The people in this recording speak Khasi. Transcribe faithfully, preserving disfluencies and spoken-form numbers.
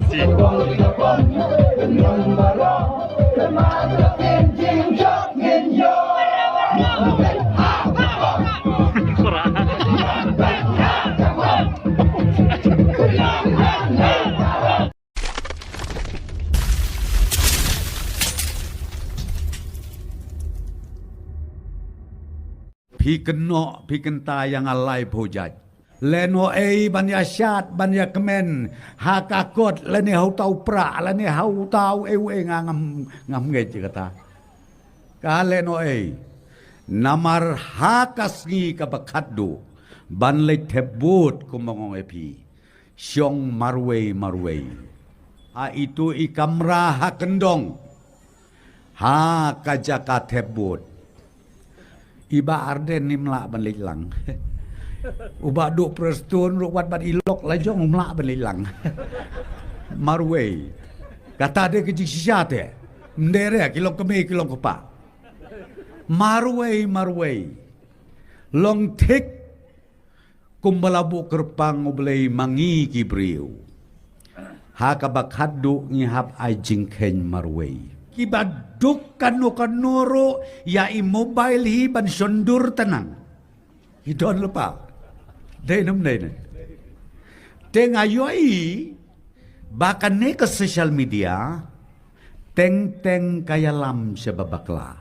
Phi kynnoh, phi kynta ïa nga lai phew jait. Lehnoh ei ban ïa shad, ban ïa kmen ha ka kot, lane ha uta u pra, lane ha uta u ei u ei, nga ngam, ngam ngeit ïa kata. Ka lehnoh ei. Namar ha ka sngi kaba khatduh ban leit thep vote, kumba nga ong ïa phi, shong marwei marwei. Ha itu i kamra ha kyndong, ha ka jaka thep vote. I Bah Ardent ym lah ban leit lang. U Bah Duh Prestone ruh wat bad i lok la jong ym lah ban leit lang. Marwei. Kata de ka jingshisha te. Ym dei re ki long kmie ki long kpa. Marwei marwei. Long thik kumba la buh kyrpang U Blei ma ngi ki briew. Ha kaba khatduh ngi hap ai jingkheiñ marwei. Kiba duk kano kano ruh ïa i mobile hi ban shon dur tang. Ki don lypa. Dei ne ym dei ne. Te nga ïohi ba kane ka social media teng teng ka ïalam sha ba bakla.